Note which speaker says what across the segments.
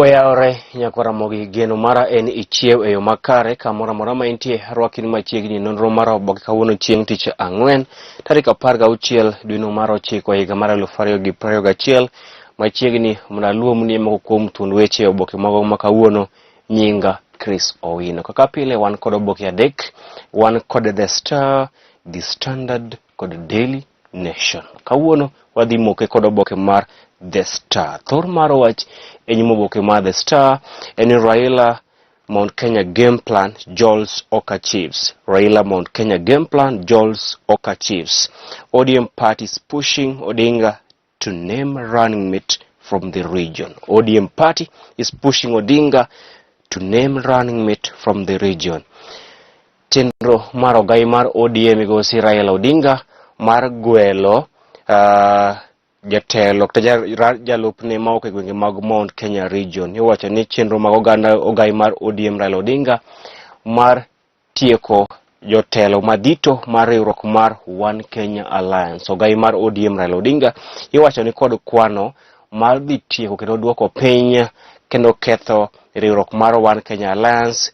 Speaker 1: Oyawore nyakwar Ramogi, geno mara en ichiew e yo makare kamoro amora ma intie. Arwaki ni machiegni nonro mar oboke kawuono chieng' tich ang'wen tarik 16 dweno mar ochiko higa mar 2021. Machiegni mondo aluomni moko kuom thuond weche e oboke mago ma kawuono. Nyinga Chris Owino. Kaka pile wan kod oboke adek, wan kod The Star, The Standard kod Daily Nation. Kawuono wadhi moke kod oboke mar The Star. Thor mar wach e nyim oboke mar The Star en ni Raila Mount Kenya game plan jolts Oka Chiefs. Raila Mount Kenya game plan jolts Oka Chiefs. ODM party is pushing Odinga to name running mate from the region. ODM party is pushing Odinga to name running mate from the region. Chenro mar ogai mar ODM migosi Raila Odinga mar gwelo jatelo kata jalupne mawuok e gwenge mag Mount Kenya region. Iwacho ni chenro mag oganda ogai mar ODM Raila Odinga mar tieko jotelo madito mar riwruok mar One Kenya Alliance. Ogai mar ODM Raila Odinga iwacho ni kod kwano mar dhi tieko kendo duoko piny kendo ketho riwruok mar One Kenya Alliance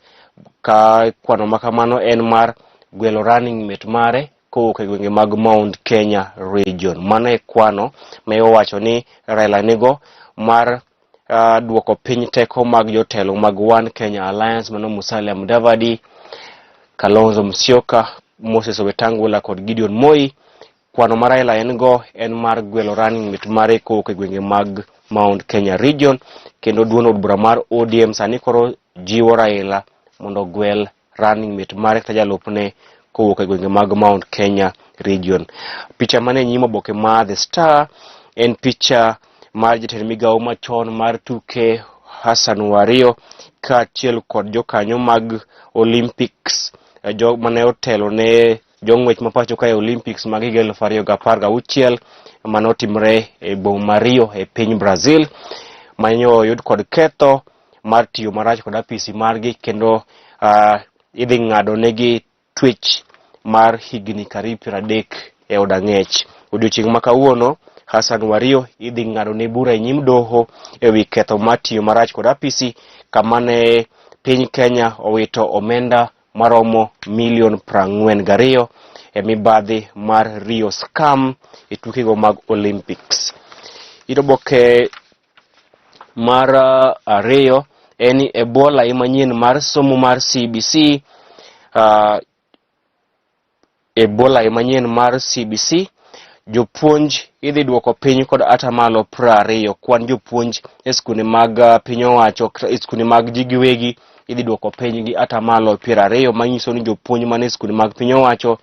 Speaker 1: ka kwano ma kamano en mar gwelo running mate mare kowuok e gwenge mag Mount Kenya region. Mano e kwano ma iwacho ni Raila nigo mar duoko piny teko mag jotelo mag One Kenya Alliance mano Musalia Mudavadi, Kalonzo Musyoka, Moses Wetangula kod Gideon Moi. Kwano ma Raila en go en mar gwelo running mate mare kowuok e gwenge mag Mount Kenya region kendo duond od bura mar ODM sani koro jiwo Raila mondo ogwel running mate mare kata jalupne kowuok e gwenge mag Mount Kenya region. Picha mane nyim oboke mar The Star en picha mar jatend migawo machon mar tuke Hassan Wario kaachiel kod jokanyo mag Olympics jo mane otelo ne jong'wech ma pacho kae Olympics mag higa 2016 mane otimre e boma ma Rio e piny Brazil manyo oyud kod ketho mar tiyo marach kod apisi margi kendo idhi ng'ado negi twech mar higni karibu 30 e od ang'ech. Odiochieng' ma kawuono Hassan Wario idhi ng'ado ne bura e nyim doho e wi ketho mar tiyo marach kod apisi kama ne piny Kenya owito omenda maromo milion 42 e mibadhi mar Rio Scam e tukego mag Olympics. It oboke mar ariyo en ni e bwo lai manyien mar somo mar CBC e bwo lai manyien mar CBC jopuonj idhi duoko piny kod atamalo 20 kwan jopuonj e skunde mag piny owacho e skunde mag ji giwegi idhi duoko piny gi atamalo 20 manyiso ni jopuonj man e skunde mag piny owacho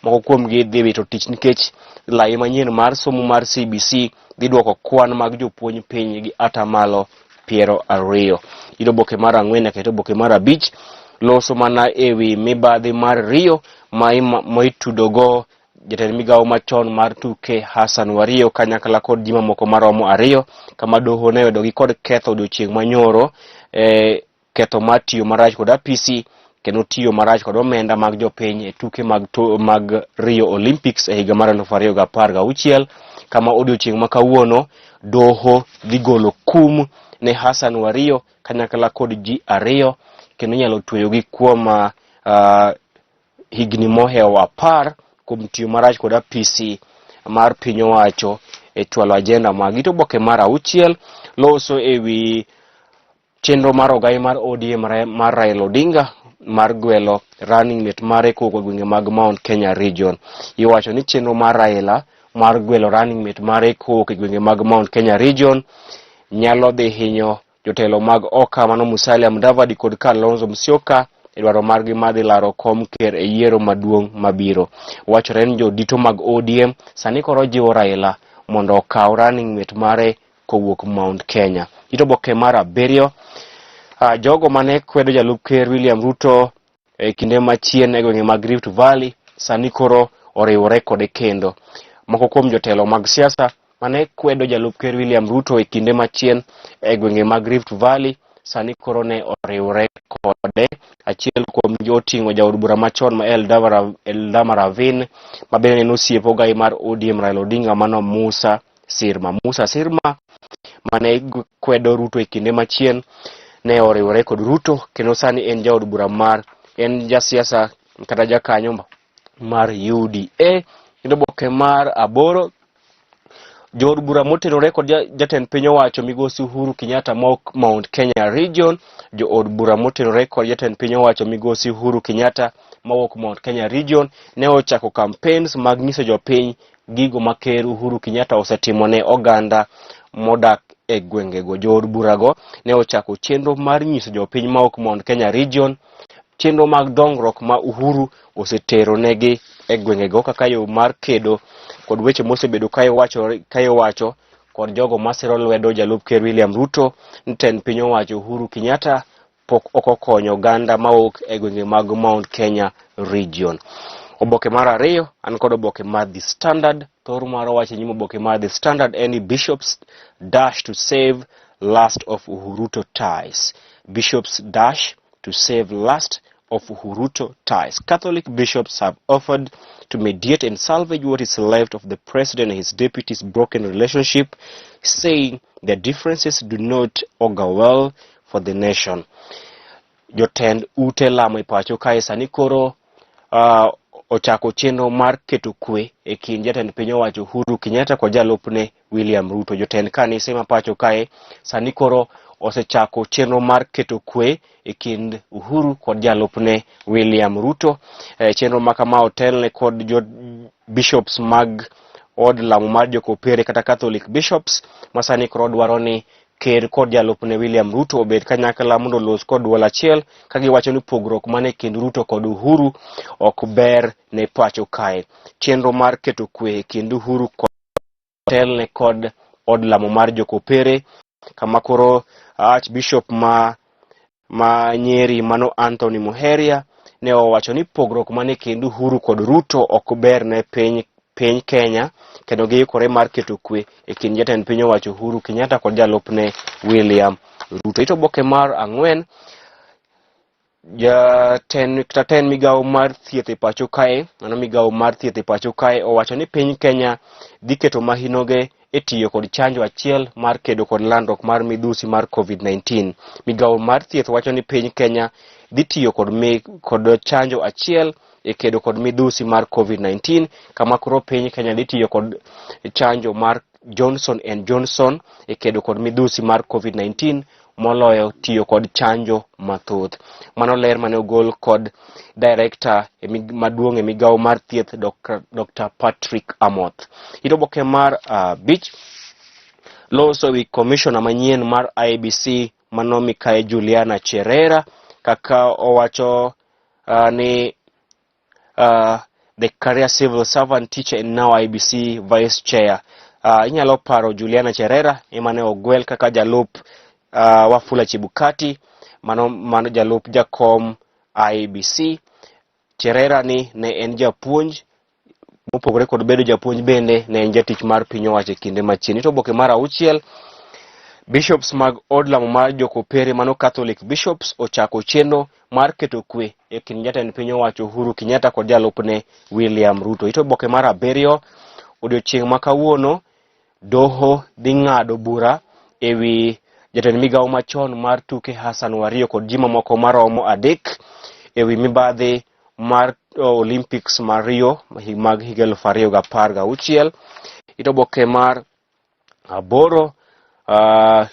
Speaker 1: moko kuomgi dhi wito tich nikech lai manyien mar somo mar CBC dhi duoko kwan mag jopuonj piny gi atamalo 20. It oboke mar 4 nyaka it oboke mar 5 loso mana e wi mibadhi mar Rio ma itudogo jatend migawo machon mar tuke Hassan Wario kanyakla kod ji mamoko maromo 2 kama doho ne oyudogi kod ketho odiochieng' manyoro e ketho mar tiyo marach kod apisi kendo tiyo marach kod omenda mag jopiny e tuke mag Rio Olympics e higa mar 2016 kama odiochieng' ma kawuono doho dhi golo kum ne Hassan Wario kanyakla kod ji 2 kendo inyalo tweyogi kuom higni mohewo 10 kuom tiyo marach kod apisi mar piny owacho e chwalo ajenda mag. It oboke mar 6 loso e wi chenro mar ogai mar ODM mar Raila Odinga mar gwelo running mate mare kowuok e gwenge mag Mount Kenya region. Iwacho ni chenro mar Raila mar gwelo running mate mare kowuok e gwenge mag Mount Kenya region nyalo dhi hinyo jotelo mag OKA mano Musalia Mudavadi kod Kalonzo Musyoka e dwaro margi mar dhi laro kom ker e yiero maduong' mabiro. Wachore ni jodito mag ODM sani koro jiwo Raila mondo okaw running mate mare kowuok Mount Kenya. It oboke mar 7, jogo mane kwedo jalup ker William Ruto e kinde machien e gwenge mag Rift Valley sani koro oriwore kode kendo. Moko kuom jotelo mag siasa mane kwedo jalup ker William Ruto e kinde machien e gwenge mag Rift Valley sani koro ne oriwore kode. Achiel kuom gi oting'o jaod bura machon ma Eldama Ravine ma bende en osiep ogai mar ODM Raila Odinga mano Musa Sirma. Musa Sirma mane kwedo Ruto e kinde machien ne oriwore kod Ruto kendo sani en jaod bura mar en jasiasa kata jakanyo mar UDA. Kendo oboke mar aboro jood bura motenore kod jatend piny owacho migosi Uhuru Kenyatta mok Mount Kenya Region. Jood bura motenore kod jatend piny owacho migosi Uhuru Kenyatta mawuok Mount Kenya Region ne ochako campaigns mag nyiso jopiny gigo ma Ker Uhuru Kenyatta osetimo ne oganda modak e gwengego. Jood burago ne ochako chenro mar nyiso jopiny mawuok Mount Kenya Region chenro mag dongruok ma Uhuru osetero negi e gwengego kaka yo mar kedo kod weche mosebedo ka iwacho kod jogo masiro lwedo jalup ker William Ruto ni tend piny owacho Uhuru Kenyatta pok ok okonyo oganda mawuok e gwenge mag Mount Kenya Region. Oboke mar ariyo, an kod oboke mar The Standard. Thor mar wacho e nyim oboke mar The Standard en ni Bishops dash to save last of Uhuruto ties. Bishops dash to save last of Uhuruto ties. Catholic bishops have offered to mediate and salvage what is left of the president and his deputy's broken relationship, saying their differences do not augur well for the nation. Jotend ute lamo e pacho kae sani koro ochako chenro mar keto kwe e kind jatend piny owacho Uhuru Kenyatta kod jalupne William Ruto. Jotend kanise ma pacho kae sani koro osechako chenro mar keto kwe e kind Uhuru kod jalupne William Ruto. Chenro ma kama otelne kod jo bishops mag od lamo mar jokopere kata Catholic bishops ma sani koro dwaro ni ker kod jalupne William Ruto obed kanyakla mondo olos kod duol achiel ka giwacho ni pogruok man e kind Ruto kod Uhuru ok ber ne pacho kae. Chenro mar keto kwe e kind Uhuru kod telne kod od lamo mar jokopere kama koro Archbishop ma Nyeri mano Anthony Muheria ne owacho ni pogruok man e kind Uhuru kod Ruto ok ber ne piny Kenya kendo giikore mar keto kwe e kind jatend piny owacho Uhuru Kenyatta kod jalupne William Ruto. Ito oboke mar ang'wen jatend kata tend migawo mar thieth e pacho kae mano migawo mar thieth e pacho kae owacho ni piny Kenya dhi keto mahinoge e tiyo kod chanjo achiel mar kedo kod landruok mar midhusi mar COVID-19. Migawo mar thieth wacho ni piny Kenya dhi tiyo kod chanjo achiel e kedo kod midhusi mar COVID-19 kama koro piny Kenya dhi tiyo kod chanjo mar Johnson and Johnson e kedo kod midhusi mar COVID-19 moloyo tiyo kod chanjo mathoth. Mano ler mane ogol kod director maduong' e migawo mar thieth Dr. Patrick Amoth. Ito oboke mar abich loso wi commissioner manyien mar IEBC mano Mikai Juliana Cherera kaka owacho ni the career civil servant teacher and now IEBC vice chair. Inyalo paro Juliana Cherera ema ne ogwel kaka jalup Wafula Chebukati mano jalup jakom IEBC. Cherera ni ne en japuonj mopogore kod bedo japuonj bende ne en jatich mar piny owacho e kinde machien. Ito oboke mar auchiel bishops mag od lamo mar jokopere mano Catholic bishops ochako chenro mar keto kwe e kind jatend piny owacho Uhuru Kenyatta kod jalupne William Ruto. Ito oboke mar abiriyo odiochieng' ma kawuono doho dhi ng'ado bura ewi jatend migawo machon mar tuke Hassan Wario kod ji mamoko maromo 3 ewi mibadhi mar Olympics mar Rio mag higa 2016. Ito oboke mar aboro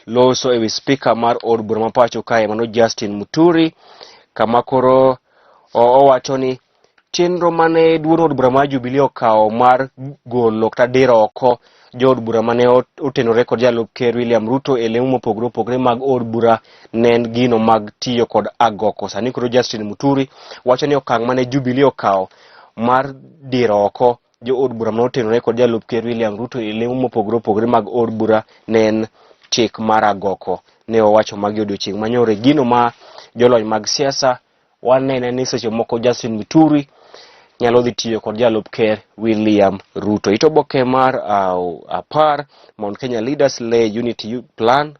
Speaker 1: loso ewi spika mar od bura ma pacho kae mano Justin Muturi kama koro owacho ni chenro mane duond od bura mar Jubilee okawo mar golo kata diro oko jood bura mane otenore kod jalup ker William Ruto e lemo mopogore opogore mag od bura ne en gino mag tiyo kod agoko. Sani koro Justin Muturi wacho ni okang' mane Jubilee okawo mar diro oko jood bura mane otenore kod jalup ker William Ruto e lemo mopogore opogore mag od bura ne en chik mar agoko. Ne owacho magi odiochieng' manyoro e gino ma jolony mag siasa wanene ni seche moko Justin Muturi nyalo dhi tiyo kod jalup ker William Ruto. Ito oboke mar 10 Mount Kenya leaders lay unity plan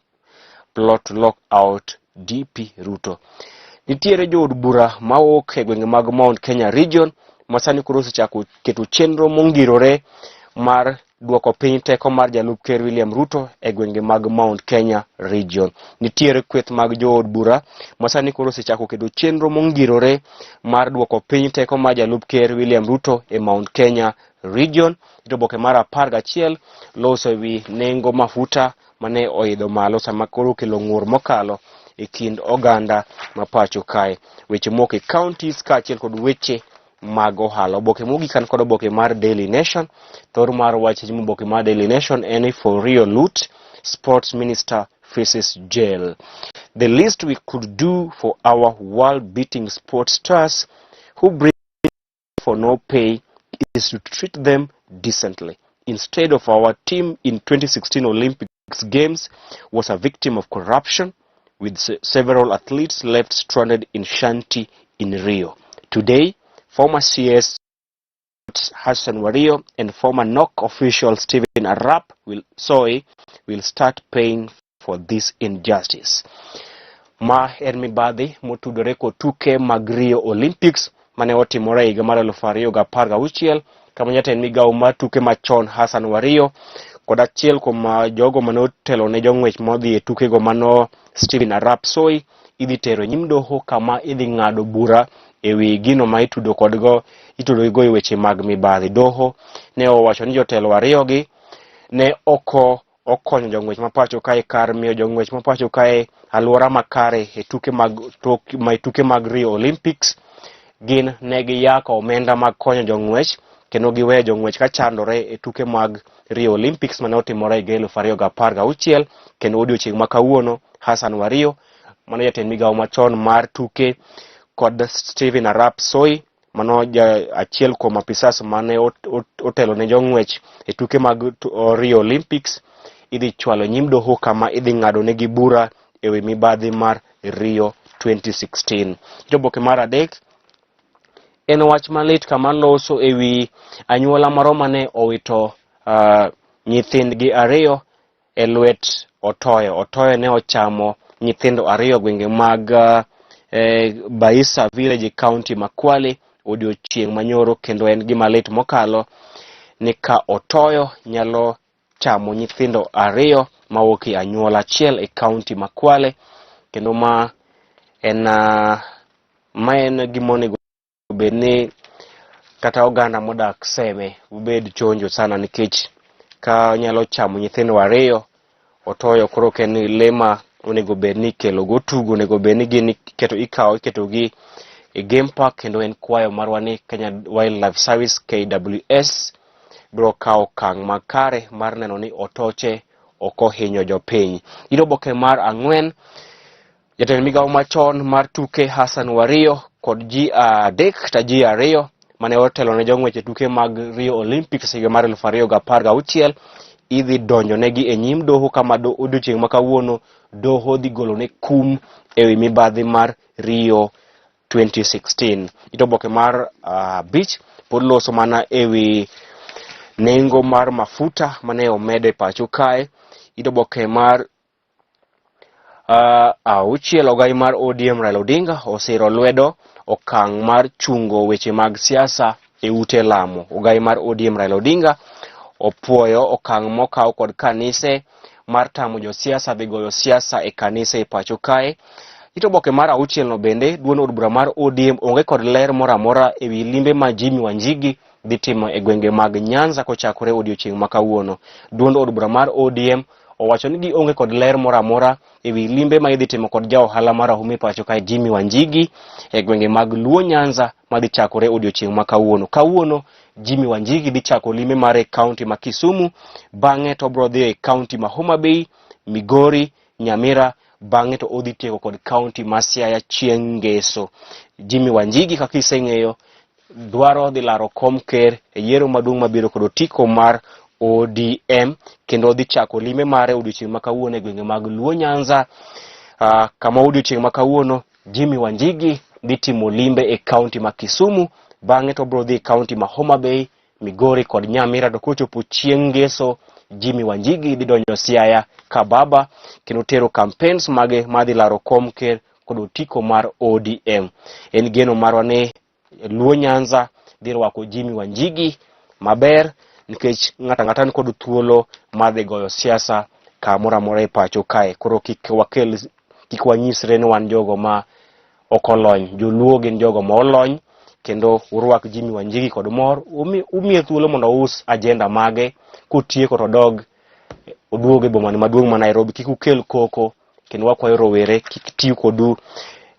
Speaker 1: plot to lock out DP Ruto. Nitiere jood bura mawuok e gwenge mag Mount Kenya region ma sani koro osechako keto chenro mongirore mar duoko piny teko mar jalup ker William Ruto e gwenge mag Mount Kenya Region. Nitiere kweth mag jood bura ma sani koro osechako keto chenro mongirore mar duoko piny teko mar jalup ker William Ruto e Mount Kenya Region. Oboke mar 11 loso e wi nengo mafuta mane oidho malo sama koro okelo ng'ur mokalo e kind oganda ma pacho kae. Weche moko e counties kaachiel kod weche mag ohala. Oboke mogik an kod oboke mar Daily Nation. Thor mar wach oboke mar Daily Nation en ni for real loot, sports minister faces jail. The least we could do for our world-beating sports stars who bring for no pay is to treat them decently. Instead of our team in 2016 Olympics Games was a victim of corruption with several athletes left stranded in shanty in Rio. Today, former CS Hassan Wario and former NOC official Stephen Arap Soi will start paying for this injustice. Ma en mibadhi motudore kod tuke mag Rio Olympics mane otimore e higa mar 2016 kama jatend migawo mar tuke machon Hassan Wario kod achiel kuom jogo mane otelo ne jong'wech modhi e tukego mano Stephen Arap Soi idhi tero e nyim doho kama idhi ng'ado bura ewi gino ma itudo kodgo itudo go e weche mag mibadhi. Doho ne owacho ni jotelo ariyogi ne oko okonyo jong'wech ma pacho kae kar miyo jong'wech ma pacho kae alwora makare e tuke mag tok, ma, tuke mag Rio Olympics gin ne giyako omenda mag konyo jong'wech kendo giweyo jong'wech ka chandore e tuke mag Rio Olympics mane otimore e higa 2016 kendo odiochieng' ma kawuono Hassan Wario mano jatend migawo machon mar tuke kod Stephen Arap Soi mano ja achiel kuom apisas mane otelo ne jong'wech e tuke mag Rio Olympics idhi chwalo nyim doho kama idhi ng'ado negi bura ewi mibadhi mar Rio 2016. Oboke mar adek en wach malit kama loso ewi anyuola moro mane owito nyithindgi ariyo e lwet otoyo. Otoyo ne ochamo nyithindo ariyo gwenge mag Baisa village e county ma Kwale odiochieng' manyoro kendo en gima lit mokalo ni ka otoyo nyalo chamo nyithindo ariyo mawuok e anyuola achiel e county ma Kwale kendo ma en ma en gima onego bed ni kata oganda modak Seme ubed chonjo sana nikech ka nyalo chamo nyithindo ariyo otoyo koro ok en lee ma onego bed ni ikelo go tugo onego bed ni gin iketo ikawo iketo gi e game park kendo en kwayo marwa ni Kenya Wildlife Service KWS biro kawo okang' makare mar neno ni otoche ok ohinyo jopiny. Iro oboke mar ang'wen jatend migawo machon mar tuke Hassan Wario kod ji adek ta ji ariyo mane otelo ne jong'wech e tuke mag Rio Olympics higa mar 2016 idhi donjo negi e nyim doho kama odiochieng' ma kawuono doho dhi golo ne kum ewi mibadhi mar Rio 2016. Ito oboke mar abich pod loso mana ewi nengo mar mafuta mane omed e pacho kae. Ito oboke mar auchiel ogai mar ODM Raila Odinga osiro lwedo okang' mar chungo weche mag siasa e ute lamo. Ogai mar ODM Raila Odinga opuoyo okang' mokaw kod kanise mar tamo josiasa dhi goyo siasa e kanise e pacho kae. Ito oboke mar auchiel no bende duond od bura mar ODM onge kod ler moro amora ewi limbe ma Jimmy Wanjigi dhi timo e gwenge mag Nyanza kochakore odiochieng' ma kawuono. Duond od bura mar ODM owacho ni gionge kod ler moro amora ewi limbe ma idhi timo kod ja ohala marahuma e pacho kae Jimmy Wanjigi e gwenge mag Luo Nyanza madhi chakore odiochieng' ma kawuono. Kawuono Jimmy Wanjigi dhi chako limbe mare e kaunti ma Kisumu, bang'e to obiro dhi e kaunti ma Homa Bay, Migori, Nyamira, bang'e to odhi tieko kod kaunti ma Siaya chieng' ngeso. Jimmy Wanjigi kaka iseng'eyo dwaro dhi laro kom ker e yiero maduong' mabiro kod otiko mar ODM kendo odhi chako limbe mare odiochieng' ma kawuono e gwenge mag Luo Nyanza kama odiochieng' ma kawuono Jimmy Wanjigi dhi timo limbe e kaunti ma Kisumu, bang'e to obiro dhi e kaunti ma Homa Bay, Migori kod Nyamira to kochopo chieng' ngeso Jimmy Wanjigi dhi donjo Siaya ka baba kendo tero campaigns mage madhi laro kom ker kod otiko mar ODM. En geno marwa ni Luo Nyanza dhi rwako Jimmy Wanjigi maber nikech ng'ato ang'ata ni kod thuolo mar dhi goyo siasa kamoro amora e pacho kae. Koro kik wakel kik wanyisre ni wan jogo ma ok olony. Joluo gin jogo ma olony kendo urwak Jimmy Wanjigi kod mor, umiye thuolo mondo ous agenda mage, kotieko to odog oduog e bomani maduong' ma Nairobi. Kik ukel koko kendo wakwayo rowere kik ti kodu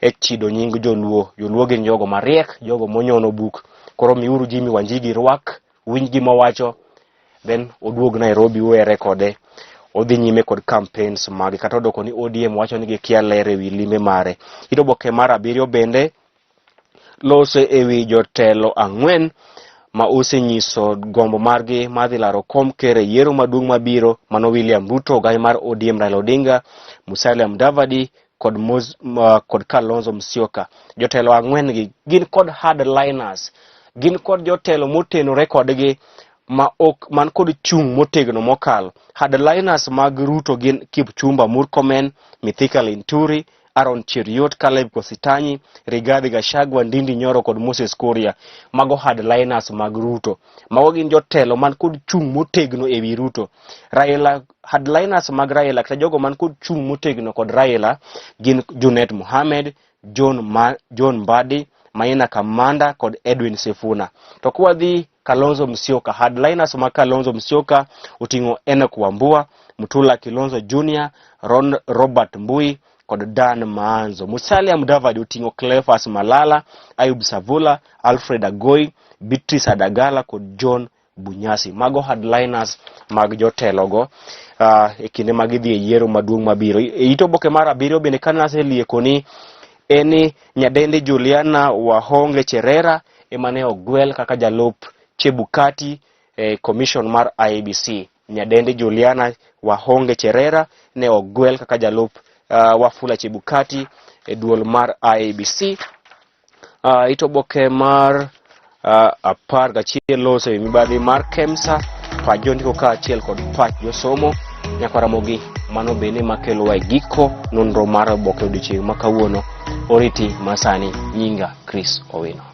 Speaker 1: e chido nying joluo. Joluo gin jogo mariek, jogo monyono buk. Koro miuru Jimmy Wanjigi rwak, winj gima owacho, then oduog Nairobi uwere kode odhi nyime kod campaigns mage kata odoko ni ODM wacho ni gikia ler ewi limbe mare. It oboke mar abiriyo bende loso ewi jotelo ang'wen ma osenyiso gombo margi mar dhi laro kom ker e yiero maduong' mabiro mano William Ruto, ogai mar ODM Raila Odinga, Musalia Mudavadi kod, kod Kalonzo Musyoka. Jotelo ang'wen gi gin kod hardliners, gin kod jotelo motenore kodgi ma ok man kod chung' motegno mokalo. Hardliners mag Ruto gin Kipchumba Murkomen, Mithika Linturi, Aaron Cheruiyot, Caleb Kositanyi, Rigathi Gachagua, Ndindi Nyoro kod Moses Kuria. Mago hardliners mag Ruto. Mago gin jotelo man kod chung' motegno ewi Ruto. Raila, hardliners mag Raila kata jogo man kod chung' motegno kod Raila gin Junet Mohamed, John Mbadi, Maina Kamanda kod Edwin Sifuna. To kwadhi Kalonzo Musyoka, hardliners mag Kalonzo Musyoka oting'o Enoch Wambua, Mutula Kilonzo Jr., Ron Robert Mbui kod Dan Maanzo. Musalia Mudavadi oting'o Cleophas Malala, Ayub Savula, Alfred Agoi, Beatrice Adagala kod John Bunyasi. Mago hardliners mag jotelogo e kinde ma gidhi e yiero maduong' mabiro. E it oboke mar abiriyo bende kane aselieko ni en ni nyadendi Juliana Wahonge Cherera ema ne ogwel kaka jalup Chebukati e commission mar IEBC. Nyadendi Juliana Wahonge Cherera ne ogwel kaka jalup Wafula Chebukati e duol mar IEBC. It oboke mar 11 loso e mibadhi mar KEMSA, pach jondiko kaachiel kod pach josomo. Nyakwa Ramogi, mano bende makelowa e giko nonro mar oboke odiochieng' ma kawuono. Oriti masani, nyinga Chris Owino.